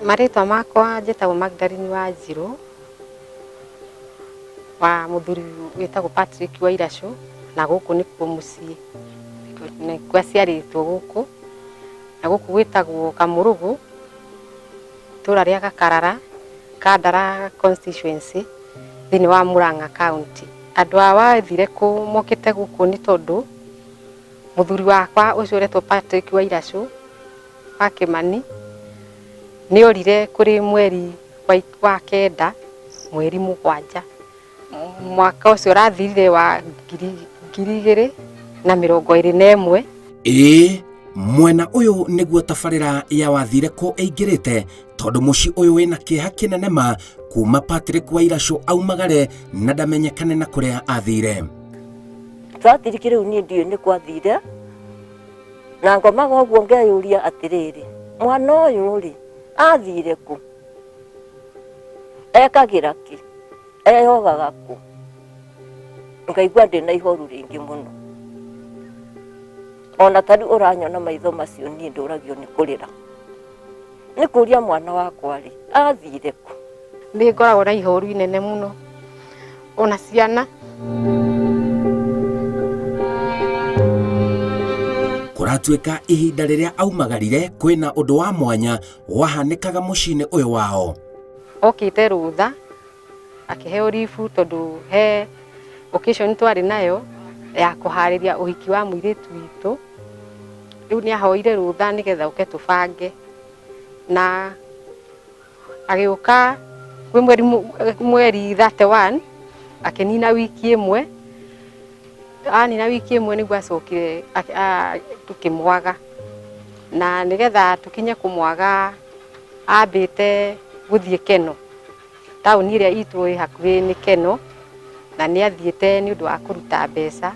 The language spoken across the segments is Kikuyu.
Marĩtwa makwa njĩtagwo Magdalene Wanjirũ wa mũthuri wĩtagwo Patrick Wairacũ, na gũkũ nĩkuo mũciĩ, nĩkuo aciarĩtwo gũkũ, na gũkũ gwĩtagwo Kamũrũgũ, itũra rĩa Gakarara, Kandara constituency, thĩinĩ wa Murang'a county. Andũ a Wathire kũ mokĩte gũkũ nĩ tondũ mũthuri wakwa ũcio ũretwo Patrick Wairacũ wa Kĩmani nĩ orire kũrĩ mweri wa kenda mweri 7 mwaka ũcio ũrathirire wa 2021. Ĩĩ, mwena ũyũ nĩguo tabarĩra ya Wathire Kũ ĩingĩrĩte tondũ mũciĩ ũyũ wĩna kĩeha kĩnene ma kuma Patrick Wairacũ aumagare na ndamenyekane na kũrĩa athire. Patrick rĩu niĩ ndiũĩ nĩ kwathire na ngomaga ũguo ngeyũria atĩrĩrĩ, mwana ũyũ rĩ athire kũ, ekagĩra kĩ, eyogaga kũ? Ngaigua ndĩna ihoru rĩingĩ mũno. Ona ta rĩu ũranyona maitho macio niĩ ndũragio nĩ kũrĩra, nĩ kũria mwana wakwa rĩ athire kũ? Nĩ ngoragwo na ihoru inene mũno ona ciana. Kũratuĩka ihinda rĩrĩa aumagarire kwĩna ũndũ wa mwanya wahanĩkaga mũciĩ-inĩ ũyũ wao. Okĩte rũtha akĩheo ribu tondũ he occasion twarĩ nayo ya kũharĩria ũhiki wa mũirĩtu witũ. Rĩu nĩ ahoire rũtha nĩgetha ũke tũbange, na agĩũka kwĩ mweri 31 akĩnina wiki ĩmwe. Anina wiki ĩmwe nĩguo acokire tũkĩmwaga, na nĩgetha tũkinye kũmwaga ambĩte gũthiĩ Keno, taũni ĩrĩa itũ ĩ hakuhĩ nĩ Keno, na nĩ athiĩte nĩ ũndũ wa kũruta mbeca,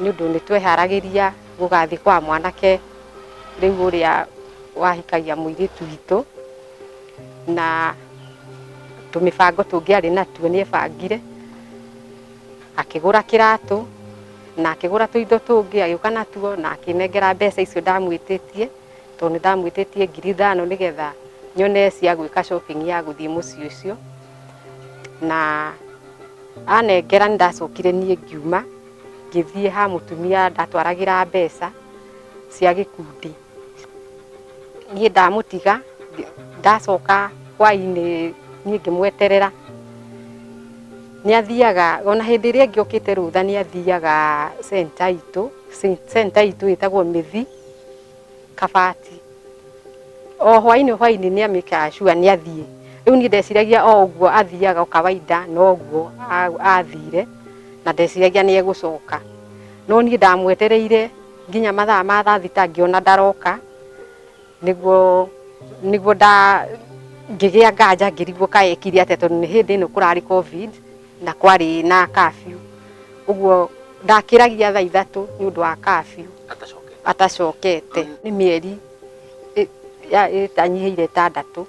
nĩ ũndũ nĩ tweharagĩria gũgathiĩ kwa mwanake rĩu ũrĩa wahikagia mũirĩtu witũ, na tũmĩbango tũngĩ arĩ natuo nĩ ebangire, akĩgũra kĩratũ na akĩgũra tũindo tũngĩ agĩũka natuo na akĩnengera mbeca icio ndamwĩtĩtie, tondũ nĩ ndamwĩtĩtie 5,000 nĩgetha nyone cia gwĩka shopping ya gũthiĩ mũciĩ ũcio. Na anengera nĩ ndacokire niĩ ngiuma ngĩthiĩ ha mũtumia ndatwaragĩra mbeca cia gĩkundi. Niĩ ndamũtiga ndacoka hwainĩ niĩ ngĩmweterera. Nĩ athiaga ona hĩndĩ ĩrĩa ĩngĩ okĩte rũtha nĩ athiaga center itũ, center itũ ĩtagwo Mĩthi Kabati. O hwainĩ hwainĩ nĩ amĩkaga sure nĩ athiĩ. Rĩu niĩ ndeciragia o ũguo athiaga o kawaida noguo athire, na ndeciragia nĩ egũcoka. No niĩ ndamwetereire nginya mathaa ma thaa thita ngĩona ndaroka, nĩguo nda ngĩgĩa nganja ngĩrigwo kaĩ ekire atĩa, tondũ nĩ hĩndĩ ĩno kũrarĩ COVID na kwarĩ na curfew. Ũguo ndakĩragia thaa 3 nĩ ũndũ wa curfew atacokete. Nĩ mĩeri ĩtanyihĩire 6,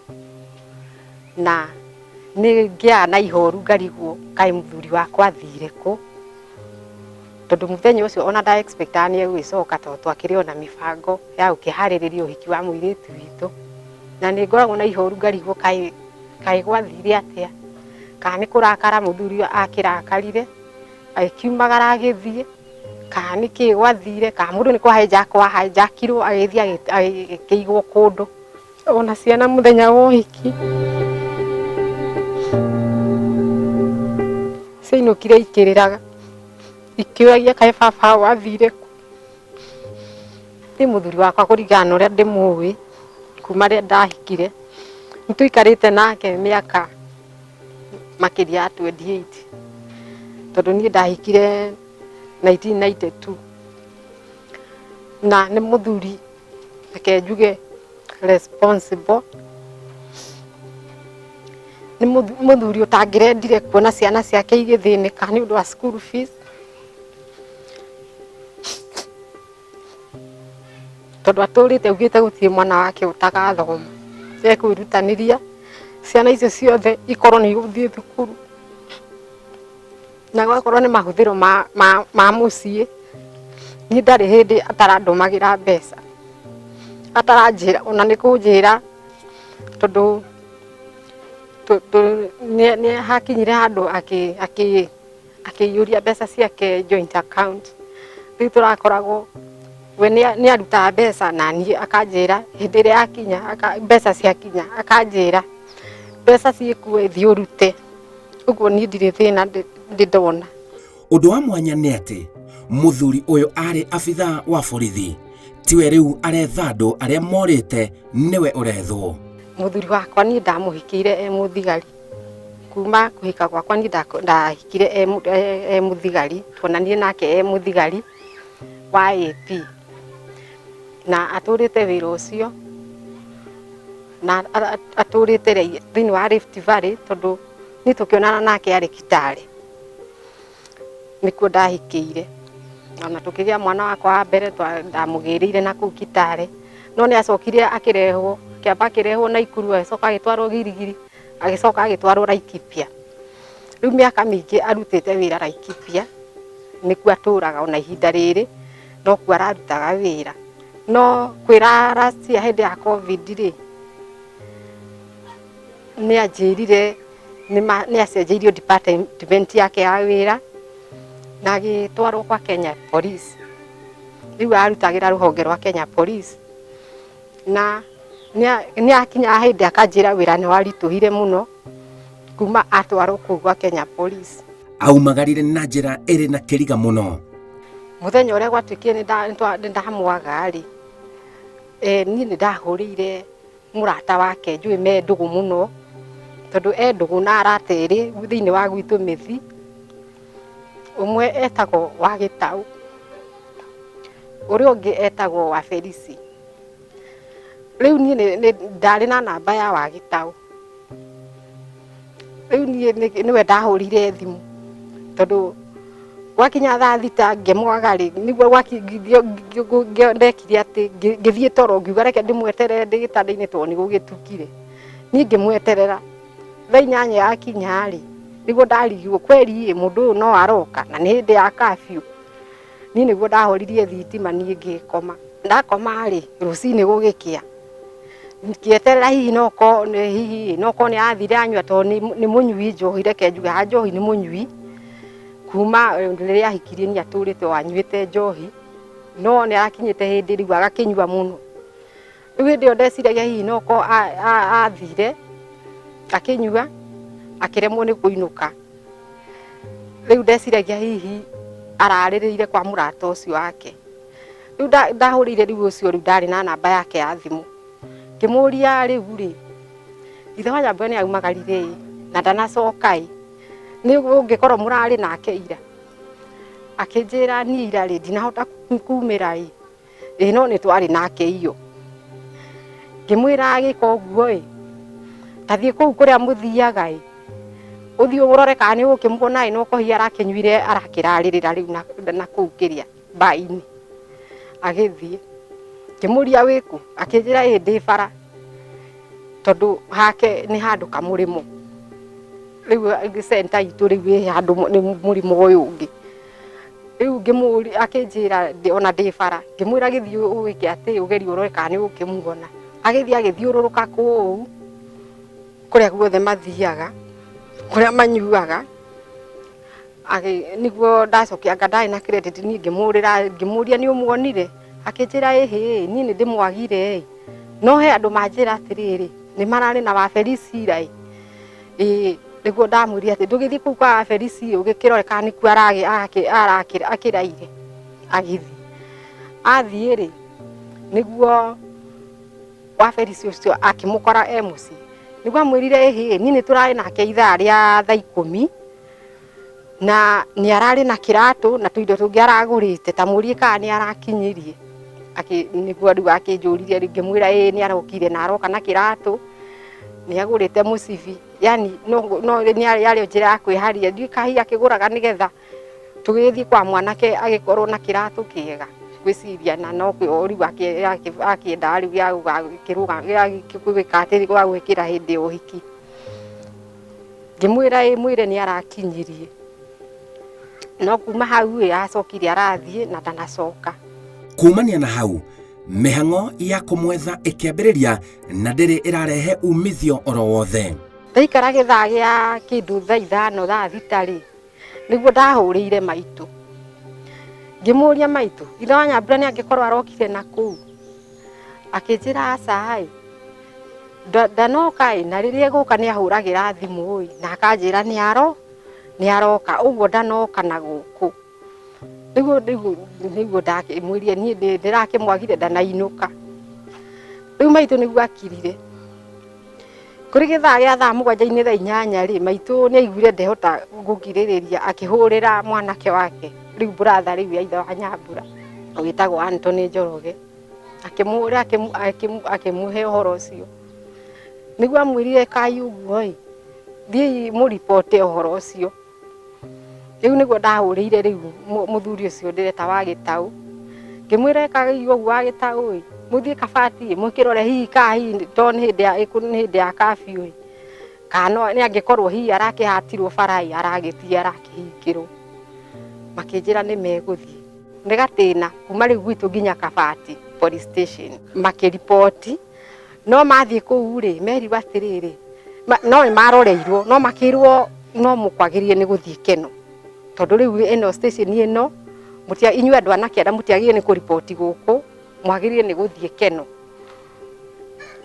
na nĩ ngĩaga na ihoru ngarigwo kaĩ mũthuri wakwa athire kũ, tondũ mũthenya ũcio ona nda expect-aga nĩ egũgĩcoka, tondũ twakĩrĩ ona mĩbango ya gũkĩharĩrĩria ũhiki wa mũirĩtu witũ. Na nĩ ngoragwo na ihoru ngarigwo kaĩ gwathire atĩa, kana nĩ kũrakara mũthuri akĩrakarire agĩkiumagara agĩthiĩ, kana nĩ kĩĩ gwathire, kana mũndũ nĩ kũhainjakwo ahainjakirwo agĩthiĩ agĩkĩigwo kũndũ. Ona ciana mũthenya wa ũhiki ciainũkire ikĩrĩraga ikĩũragia kaĩ baba wao athire kũ. Niĩ mũthuri wakwa kũringana na ũrĩa ndĩmũĩ kuma rĩrĩa ndahikire, nĩ tũikarĩte nake mĩaka makĩria ya 28, tondũ niĩ ndahikire 1992, na nĩ mũthuri reke njuge responsible, nĩ mũthuri ũtangĩrendire kuona ciana ciake igĩthĩnĩka nĩ ũndũ wa school fees, tondũ atũrĩte augĩte gũtirĩ mwana wake ũtagathoma, ekwĩrutanĩria ciana icio ciothe ikorwo nĩ igũthiĩ thukuru, na gwakorwo nĩ mahũthĩro ma mũciĩ, niĩ ndarĩ hĩndĩ atarandũmagĩra mbeca, ataranjĩra ona nĩ kũnjĩra Tondũ nĩ hakinyire handũ akĩiyũria mbeca ciake joint account. Rĩu tũrakoragwo we nĩ arutaga mbeca na niĩ akanjĩra hĩndĩ ĩrĩa yakinya, mbeca ciakinya akanjĩra mbeca ciĩkuo, thiĩ ũrute. Ũguo niĩ ndirĩ thĩna ndĩ ndona. Ũndũ wa mwanya nĩ atĩ mũthuri ũyũ arĩ abithaa wa borithi, tiwe rĩu aretha andũ arĩa morĩte, nĩwe ũrethwo. Mũthuri wakwa niĩ ndamũhikĩire e mũthigari. Kuma kũhika gwakwa niĩ ndahikire e mũthigari, tuonanire nake e mũthigari wa AP, na atũrĩte wĩra ũcio na atũrĩte thĩinĩ wa Rift Valley, tondũ niĩ tũkĩonana nake arĩ Kitale, nĩkuo ndahikĩire. Ona tũkĩgĩa mwana wakwa wa mbere, ndamũgĩrĩire na kũu Kitale, no nĩ acokire akĩrehwo, akĩamba akĩrehwo Naikuru, agĩcoka agĩtwarwo Girigiri, agĩcoka agĩtwarwo Laikipia. Rĩu mĩaka mĩingĩ arutĩte wĩra Laikipia, nĩkuo atũraga ona ihinda rĩrĩ nokuo ararutaga wĩra. No kwĩra last year hĩndĩ ya COVID rĩ, nĩ anjĩrire nĩ acenjeirio department yake ya wĩra na agĩtwarwo kwa Kenya Police. Rĩu arutagĩra rũhonge rwa Kenya Police, na nĩ akinyaga hĩndĩ akanjĩra wĩra nĩ waritũhire mũno kuma atwarwo kũu gwa Kenya Police. Aumagarire na njĩra ĩrĩ na kĩriga mũno. Mũthenya ũrĩa gwatuĩkire nĩ ndamwaga rĩ, niĩ nĩ ndahũrĩire mũrata wake njũĩ me ndũgũ mũno, tondũ e ndũgũ na arata erĩ thĩinĩ wa gwitũ mĩthi. Ũmwe etagwo wa Gĩtaũ, ũrĩa ũngĩ etagwo wa Felisi. Rĩu niĩ nĩ ndarĩ na namba ya wa Gĩtaũ. Rĩu niĩ nĩwe ndahũrire thimũ, tondũ gwakinya thaa 6 ngĩmwaga rĩ, nĩguo ndekire atĩ ngĩthiĩ toro, ngiuga reke ndĩmweterere ndĩ gĩtanda-inĩ tondũ nĩ gũgĩtukire. Niĩ ngĩmweterera thaa 8 yakinya rĩ, nĩguo ndarigirwo kweri ĩ mũndũ ũyũ no aroka, na nĩ hĩndĩ ya curfew. Niĩ nĩguo ndahoririe thitima, niĩ ngĩkoma. Ndakoma rĩ, rũcinĩ gũgĩkĩa ngĩeterera hihi no korwo hihi no korwo nĩ arathire anyua, tondũ nĩ mũnyui njohi, reke njuge ha njohi nĩ mũnyui. Kuma rĩrĩa ahikirie niĩ atũrĩte o anyuĩte njohi, no nĩ arakinyĩte hĩndĩ rĩu agakĩnyua mũno. Rĩu hĩndĩ ĩyo ndeciragia hihi no korwo athire akĩnyua akĩremwo nĩ kũinũka. Rĩu ndeciragia hihi ararĩrĩire kwa mũrata ũcio wake. Rĩu ndahũrĩire rĩu ũcio, rĩu ndarĩ na namba yake ya thimũ, ngĩmũria rĩu rĩ, ithe wa Nyambura nĩ aumagarire ĩ na ndanacoka ĩ, nĩ ũngĩkorwo mũrarĩ nake ira? Akĩnjĩra niĩ ira rĩ ndinahota kumĩra ĩ, ĩ no nĩ twarĩ nake iyo. Ngĩmwĩra agĩka ũguo ĩ, tathiĩ kũu kũrĩa mũthiaga ĩ, ũthiĩ ũrore kana nĩ ũgũkĩmuona ĩ, no kohi arakĩnyuire arakĩrarĩrĩra rĩu na kũu kĩrĩa mbainĩ. Agĩthiĩ, ngĩmũria wĩkũ, akĩnjĩra ĩ ndĩ bara, tondũ hake nĩ handũ kamũrĩmo. Rĩu center itũ rĩu ĩ handũ nĩ mũrĩmo ũyũ ũngĩ. Rĩu ngĩmũria, akĩnjĩra ona ndĩ bara. Ngĩmwĩra gĩthiĩ ũgĩke atĩ ũgerie ũrore kana nĩ ũgũkĩmuona. Agĩthiĩ agĩthiũrũrũka kũu kũrĩa guothe mathiaga, kũrĩa manyuaga. Nĩguo ndacokia, anga ndarĩ na credit, niĩ ngĩmũrĩra, ngĩmũria nĩ ũmuonire? Akĩnjĩra ĩhĩ, niĩ nĩ ndĩmwagire ĩ, no he andũ manjĩra atĩrĩrĩ, nĩ mararĩ na wa Felisi ira ĩ. Ĩĩ nĩguo ndamwĩrire atĩ ndũgĩthiĩ kũu kwa Felisi ũgĩkĩrore kana nĩkuo akĩraire. Agĩthiĩ, athiĩ rĩ, nĩguo wa Felisi ũcio akĩmũkora e mũciĩ, nĩguo amwĩrire ĩhĩ, niĩ nĩ tũrarĩ nake ithaa rĩa thaa 10 na nĩ ararĩ na kĩratũ na tũindo tũngĩ aragũrĩte, ta mũrie kana nĩ arakinyirie. Nĩguo rĩu akĩnjũririe rĩu, ngĩmwĩra ĩĩ nĩ arokire na aroka na kĩratũ, nĩ agũrĩte mũcibi, yani no nĩ yarĩ njĩra ya kwĩharĩria, ndiũĩ kana hihi akĩgũraga nĩgetha tũgĩthiĩ kwa mwanake agĩkorwo na kĩratũ kĩega, ngwĩciria na no rĩu akĩendaga rĩu gĩa gwĩka atĩ gwa gwĩkĩra hĩndĩ ya ũhiki. Ngĩmwĩra ĩ mwĩre nĩ arakinyirie, no kuma hau ĩ acokire arathiĩ na ndanacoka. Kumania na hau Mĩhang'o ya kũmwetha ĩkĩambĩrĩria na ndĩrĩ ĩrarehe umithio oro wothe. Ndaikara gĩthaa gĩa kĩndũ thaa 5 thaa 6 rĩ, nĩguo ndahũrĩire maitũ. Ngĩmũria maitũ, ithe wa Nyambura nĩ angĩkorwo arokire na kũu? Akĩnjĩra aca ĩ, ndanoka ĩ, na rĩrĩa egũka nĩ ahũragĩra thimũ ĩ, na akanjĩra nĩ aroka, ũguo ndanoka na gũkũ. Nĩguo ndakĩmwĩrire niĩ ndĩrakĩmwagire ndanainũka. Rĩu maitũ nĩguo akirire. Kũrĩ gĩthaa gĩa thaa 7 thaa 8 rĩ, maitũ nĩ aiguire ndehota gũkirĩrĩria, akĩhũrĩra mwanake wake, rĩu brother rĩu ya ithe wa Nyambura, wĩtagwo Anthony Njoroge. Akĩmũhũrĩra, akĩmũhe ũhoro ũcio. Nĩguo amwĩrire kai ũguo ĩ, thiĩi mũripote ũhoro ũcio. Rĩu nĩguo ndahũrĩire rĩu mũthuri ũcio ndĩreta wa Gĩtaũ. Ngĩmwĩra ĩkagai ũguo wa Gĩtaũ ĩ, mũthiĩ Kabati ĩ, mũkĩrore hihi ka hihi tondũ nĩ hĩndĩ ya, nĩ hĩndĩ ya curfew ĩ, kana no nĩ angĩkorwo hihi arakĩhatirwo bara ĩ, aragĩthiĩ arakĩhingĩrwo. Makĩnjĩra nĩ megũthiĩ. Nĩ gatĩna kuma rĩu gwitũ nginya Kabati police station. Makĩriboti, no mathiĩ kũu rĩ, merirwo atĩrĩrĩ, no nĩ maroreirwo, no makĩrwo no mũkwagĩrĩire nĩ gũthiĩ Keno. Tondũ rĩu ĩno station ĩno, inyuĩ andũ a Nakĩanda mũtiagĩrĩire nĩ kũriboti gũkũ, mwagĩrĩire nĩ gũthiĩ Keno.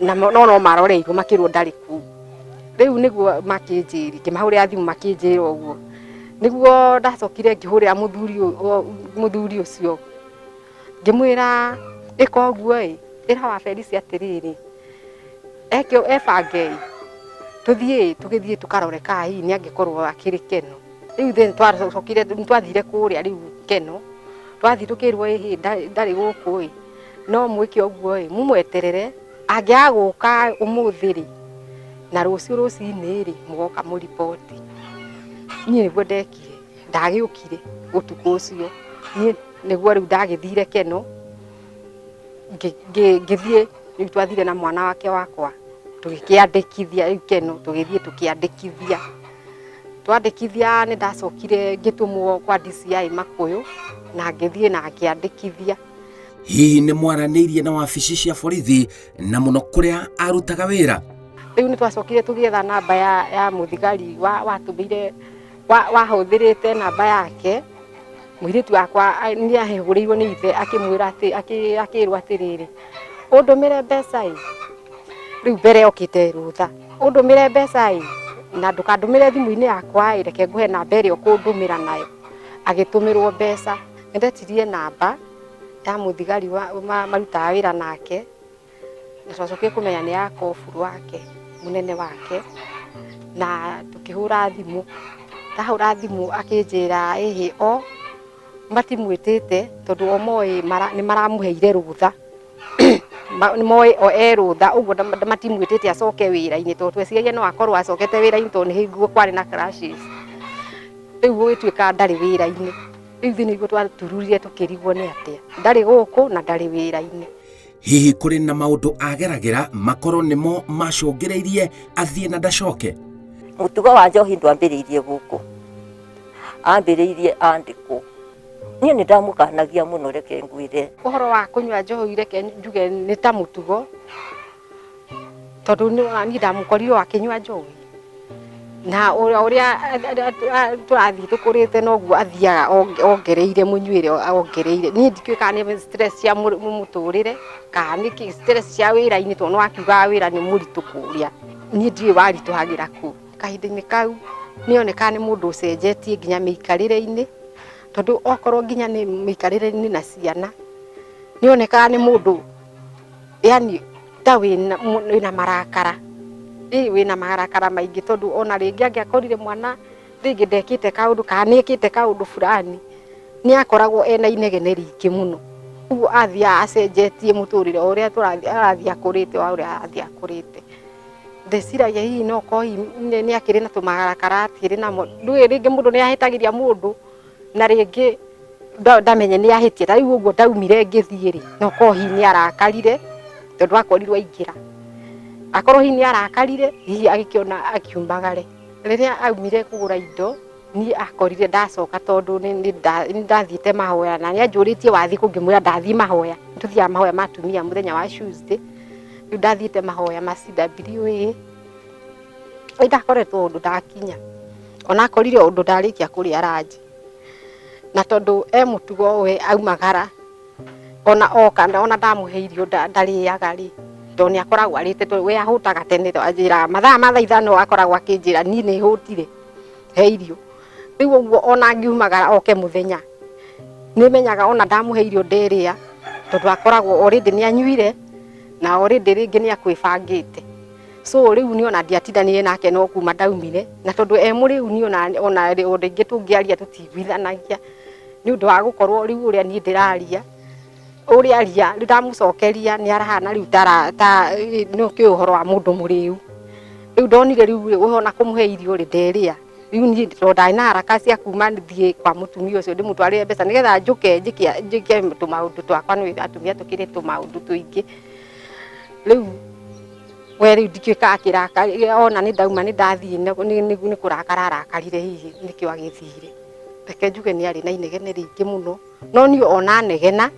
Na no maroreirwo makĩrwo ndarĩ kũu. Rĩu nĩguo makĩnjĩri, ngĩmahũrĩra thimũ makĩnjĩra ũguo. Nĩguo ndacokire ngĩhũrĩra mũthuri ũcio. Ngĩmwĩra ĩka ũguo ĩ, ĩra wa Felicia atĩrĩrĩ, eke ebange ĩ, tũthiĩ tũgĩthiĩ tũkarore kana hihi nĩ angĩkorwo akĩrĩ Keno. Rĩu then twacokire, nĩtwathire kũrĩa rĩu Keno, twathiĩ tũkĩrwo ĩhĩ ndarĩ gũkũ ĩ, no mwĩke ũguo ĩ, mũmweterere, angĩaga gũka ũmũthĩ rĩ, na rũciũ rũcinĩ rĩ, mũgoka mũriboti. Niĩ nĩguo ndekire, ndagĩũkire ũtukũ ũcio. Niĩ nĩguo rĩu ndagĩthire Keno, ngĩthiĩ, rĩu twathire na mwana wake wakwa, tũgĩkĩandĩkithia rĩu Keno, tũgĩthiĩ tũkĩandĩkithia. Twandĩkithia nĩ ndacokire ngĩtũmwo kwa DCI Makũyũ, na ngĩthiĩ na ngĩandĩkithia. Hihi nĩ mwaranĩirie na wabici cia borithi na mũno kũrĩa arutaga wĩra? Rĩu nĩ twacokire tũgĩetha namba ya mũthigari watũmĩire, wahũthĩrĩte namba yake. Mũirĩtu wakwa nĩ ahũrĩirwo nĩ ithe akĩmwĩra atĩ, akĩrwo atĩrĩrĩ, ũndũmĩre mbeca ĩ. Rĩu mbere okĩte rũtha, ũndũmĩre mbeca ĩ, na ndũkandũmĩre thimũ-inĩ yakwa ĩ, reke ngũhe namba ĩrĩa ũkũndũmĩra nayo. Agĩtũmĩrwo mbeca. Nĩndetirie namba ya mũthigari marutaga wĩra nake, na twacokire kũmenya nĩ ya koburu wake, mũnene wake, na tũkĩhũra thimũ. Ndahũra thimũ akĩnjĩra ĩhĩ o matimwĩtĩte tondũ o moĩ nĩ maramũheire rũtha. Nĩ moĩ o e rũtha, ũguo matimwĩtĩte acoke wĩra-inĩ, tondũ tweciragia no akorwo acokete wĩra-inĩ tondũ nĩ hingo kwarĩ na clashes. Rĩu gũgĩtuĩka ndarĩ wĩra-inĩ. Rĩu ithuĩ nĩguo twatururire tũkĩrigwo nĩ atĩa, ndarĩ gũkũ na ndarĩ wĩra-inĩ. Hihi kũrĩ na maũndũ ageragĩra makorwo nĩmo macũngĩrĩirie athiĩ na ndacoke? Mũtugo wa njohi ndwambĩrĩirie gũkũ, ambĩrĩirie andĩkwo. Niĩ nĩ ndamũkanagia mũno, reke ngwĩre. Ũhoro wa kũnyua njohi reke njuge nĩ ta mũtugo, tondũ niĩ ndamũkorire akĩnyua njohi. Na ũrĩa tũrathiĩ tũkũrĩte noguo athiaga ongereire mũnyuĩre, ongereire. Niĩ ndikĩũĩ kana nĩ stress cia mũtũrĩre, kana nĩ stress cia wĩra-inĩ, tondũ nĩwakiugaga wĩra nĩ mũritũ kũrĩa. Niĩ ndiũĩ waritũhagĩra kũ. Kahinda-inĩ kau nĩonekaga nĩ mũndũ ũcenjetie nginya mĩikarĩre-inĩ, tondũ okorwo nginya nĩ mĩikarĩre-inĩ na ciana, nĩonekaga nĩ mũndũ yani ta wĩna marakara. Ĩ wĩna marakara maingĩ, tondũ ona rĩngĩ angĩakorire mwana rĩngĩ ndekĩte kaũndũ kana nĩekĩte kaũndũ fulani, nĩakoragwo ena inegene rĩingĩ mũno. Ũguo athiaga acenjetie mũtũrĩre o ũrĩa arathiĩ akũrĩte, o ũrĩa arathiĩ akũrĩte. Ndeciragia hihi no korwo hihi nĩ akĩrĩ na tũmarakara akĩrĩ namo. Ndũĩ rĩngĩ mũndũ nĩ ahĩtagĩria mũndũ na rĩngĩ ndamenye nĩ ahĩtia. Ta rĩu ũguo ndaumire ngĩthiĩ rĩ, no korwo hihi nĩ arakarire tondũ akorirwo aingĩra. Akorwo hihi nĩ arakarire, hihi agĩkĩona akiumagare. Rĩrĩa aumire kũgũra indo, niĩ akorire ndacoka tondũ nĩ ndathiĩte mahoya, na nĩ anjũrĩtie wathiĩ kũ, ngĩmwĩra ndathiĩ mahoya. Tuthiaga mahoya ma atumia mũthenya wa Tuesday. Rĩu ndathiĩte mahoya ma CWA, nĩ ndakoretwo ũndũ ndakinya, ona akorire ũndũ ndarĩkia kũrĩa ranji, na tondũ e mũtugo we aumagara ona oka ona ndamũhe irio ndarĩaga rĩ, tondũ nĩ akoragwo arĩte, tondũ we ahũtaga tene, anjĩraga mathaa ma thaa 5 akoragwo akĩnjĩra niĩ nĩ hũtire, he irio. Rĩu ũguo ona angiumagara oke mũthenya, nĩ menyaga ona ndamũhe irio nderĩa, tondũ akoragwo already nĩ anyuire na already rĩngĩ nĩ akwĩbangĩte. So rĩu niĩ ona ndiatindanire nake, no kuma ndaumire, na tondũ e mũrĩu, niĩ ona rĩngĩ tũngĩaria tũtiguithanagia, nĩ ũndũ wa gũkorwo rĩu ũrĩa niĩ ndĩraria, ũrĩa aria, rĩu ndamũcokeria nĩ arahana rĩu ta nĩ ũkĩũĩ ũhoro wa mũndũ mũrĩu. Rĩu ndonire rĩu ona kũmũhe irio rĩ, nderĩa. Rĩu niĩ tondũ ndarĩ na haraka cia kuma thiĩ kwa mũtumia ũcio ndĩmũtwarĩre mbeca nĩgetha njũke njĩke tũmaũndũ twakwa, nĩ atumia tũkĩrĩ tũmaũndũ tũingĩ. Rĩu we rĩu ndikĩũĩ akĩrakara, ona nĩ ndauma nĩ ndathiĩ, nĩ kũrakara arakarire, hihi nĩkĩo agĩthire. Reke njuge nĩ arĩ na inegene rĩingĩ mũno, no niĩ ona negena,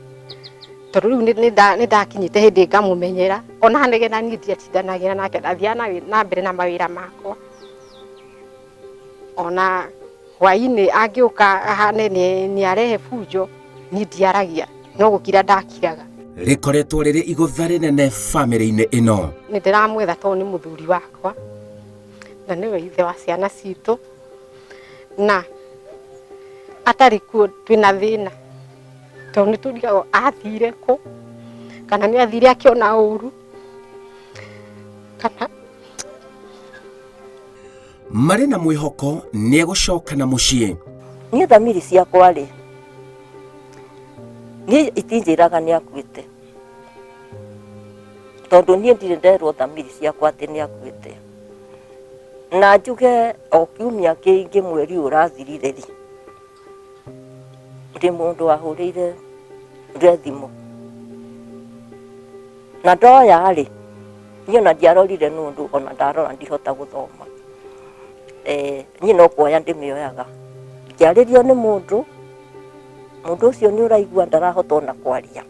tondũ rĩu nĩ ndakinyĩte hĩndĩ ngamũmenyera, ona negena niĩ ndiatindanagĩra nake, ndathiaga na mbere na mawĩra makwa. Ona hwainĩ angĩũka ahane nĩ arehe bunjo, niĩ ndiaragia, no gũkira ndakiraga. Rĩkoretwo rĩrĩ igũtha rĩnene bamĩrĩ-inĩ ĩno. Nĩ ndĩramwetha tondũ nĩ mũthuri wakwa na nĩwe ithe wa ciana citũ, na atarĩ kuo twĩna thĩna, tondũ nĩ tũrigagwo athire kũ, kana nĩ athire akĩona ũru, kana Marĩ na mwĩhoko nĩ egũcoka na mũciĩ. Niĩ thamiri ciakwa rĩ, niĩ itinjĩraga nĩ akuĩte, tondũ niĩ ndirĩ nderwo thamiri ciakwa atĩ nĩ akuĩte. Na njuge o kiumia kĩngĩ mweri ũyũ ũrathirire rĩ, ndĩ mũndũ wahũrĩire re thimũ na ndoya rĩ, niĩ ona ndiarorire nĩ ũndũ ona ndarora ndihota gũthoma. Niĩ no kuoya ndĩmĩoyaga, ngĩarĩrio nĩ mũndũ, mũndũ ũcio nĩ ũraigua ndarahota ona kwaria,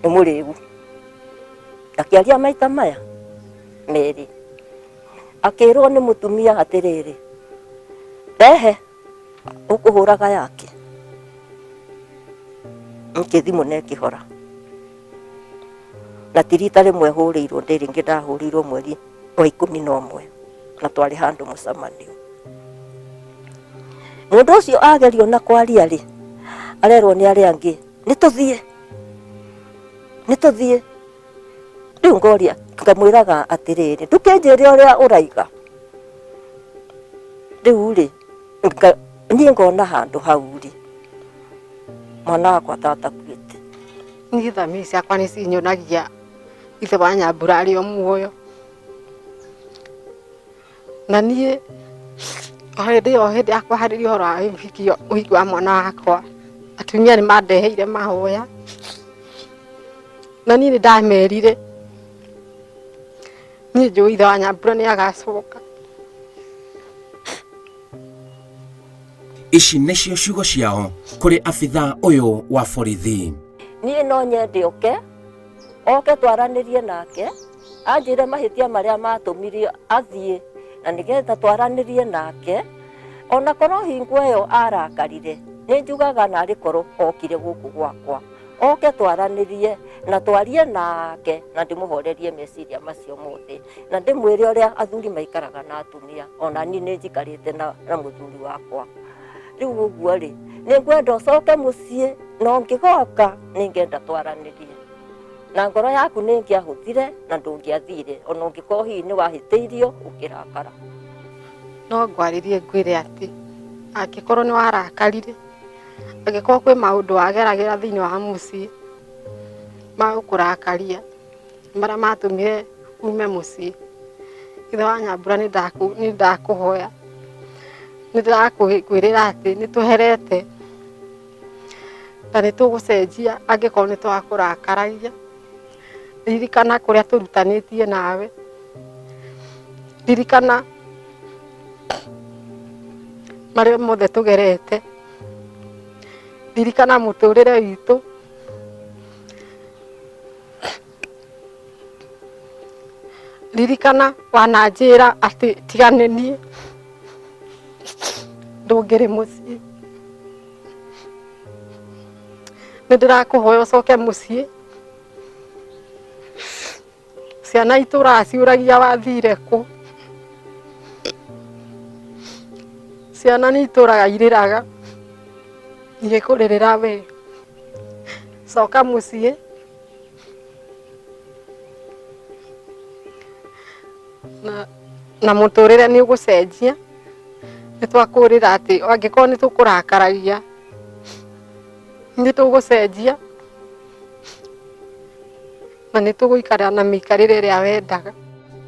nĩ mũrĩu. Akĩaria maita maya merĩ, akĩrwo nĩ mũtumia atĩrĩrĩ, rehe ũkũhũraga yake, nkĩ thimũ na ĩkĩhora. Na ti rita rĩmwe hũrĩirwo, ndĩ rĩngĩ ndahũrĩirwo mweri wa 11 na twarĩ handũ mũcemanio. Mũndũ ũcio agerio na kwaria rĩ, arerwo nĩ arĩa angĩ, nĩ tũthiĩ, nĩ tũthiĩ. Rĩu ngoria, ngamwĩraga atĩrĩrĩ, ndũkĩnjĩre ũrĩa ũraiga. Rĩu rĩ, niĩ ngona handũ hau rĩ, mwana wakwa tatakuĩte. Niĩ thamiri ciakwa nĩ cinyonagia ithe wa Nyambura arĩ o muoyo, na niĩ o hĩndĩ o hĩndĩ ya kũharĩria ũhoro wa ũhiki wa mwana wakwa, atumia nĩ mandeheire mahoya, na niĩ nĩ ndamerire niĩ njũĩ ithe wa Nyambura nĩ agacoka. Ici nĩcio ciugo ciao kũrĩ abithaa ũyũ wa borithi. Niĩ no nyende oke, oke twaranĩrie nake, anjĩre mahĩtia marĩa matũmire athiĩ, na nĩgetha twaranĩrie nake, ona korwo hingo ĩyo arakarire, nĩ njugaga narĩ korwo okire gũkũ gwakwa, oke twaranĩrie na twarie nake na ndĩmũhorerie meciria macio mothe, na ndĩmwĩre ũrĩa athuri maikaraga na atumia, ona niĩ nĩ njikarĩte na mũthuri wakwa. Rĩu ũguo rĩ, nĩ ngwenda ũcoke mũciĩ, na ũngĩgoka nĩ ngenda twaranĩrie. Na ngoro yaku nĩ ĩngĩahũthire na ndũngĩathire, ona ũngĩkorwo hihi nĩ wahĩtĩirio ũkĩrakara. No ngwarĩrie ngwĩre atĩ angĩkorwo nĩ warakarire, angĩkorwo kwĩ maũndũ wageragĩra thĩinĩ wa mũciĩ magũkũrakaria, marĩa matũmire ume mũciĩ, ithe wa Nyambura, nĩ ndakũhoya, nĩ ndĩrakwĩrĩra atĩ nĩ tũherete na nĩ tũgũcenjia angĩkorwo nĩ twakũrakaragia. Ririkana kũrĩa tũrutanĩtie nawe, ririkana marĩa mothe tũgerete, ririkana mũtũrĩre witũ. Ririkana wananjĩra atĩ tigane niĩ ndũngĩrĩ mũciĩ. Nĩ ndĩrakũhoya ũcoke mũciĩ. Ciana itũraga ciũragia wathire kũ. Ciana nĩ itũraga irĩraga igĩkũrĩrĩra we. Coka mũciĩ. Na, na mũtũrĩre nĩ ũgũcenjia. Nĩ twakũrĩra atĩ angĩkorwo nĩ tũkũrakaragia nĩ tũgũcenjia na nĩ tũgũikara na mĩikarĩre ĩrĩa wendaga.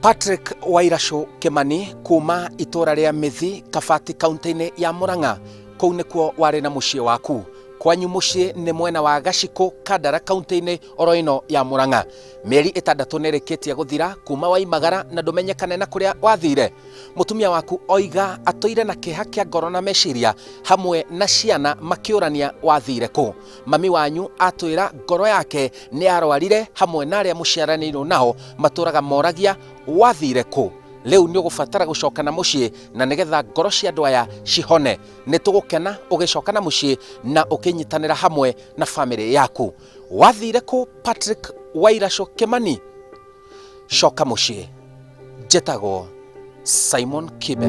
Patrick Wairacũ Kĩmani kuma itũra rĩa Mĩthi, Kabati, kaunti-inĩ ya Murang'a. Kũu nĩkuo warĩ na mũciĩ waku. Kwanyu mũciĩ nĩ mwena wa Gacikũ, Kandara, kaunti-inĩ oro ĩno ya Murang'a. Mĩeri ĩtandatũ nĩ ĩrĩkĩtie gũthira kuma waimagara na ndũmenyekane na kũrĩa wathire. Mũtumia waku oiga atũire na kĩeha kĩa ngoro na meciria hamwe na ciana makĩũrania wathire kũ. Mami wanyu atwĩra ngoro yake nĩ yarwarire hamwe na arĩa mũciaranĩirwo nao matũraga moragia wathire kũ. Rĩu nĩ ũgũbatara gũcoka na mũciĩ na nĩgetha ngoro cia andũ aya cihone. Nĩ tũgũkena ũgĩcoka na mũciĩ na ũkĩnyitanĩra hamwe na famĩlĩ yaku. Wathire kũ Patrick Wairacũ Kĩmani? Coka mũciĩ. Njĩtagwo Simon Kibe.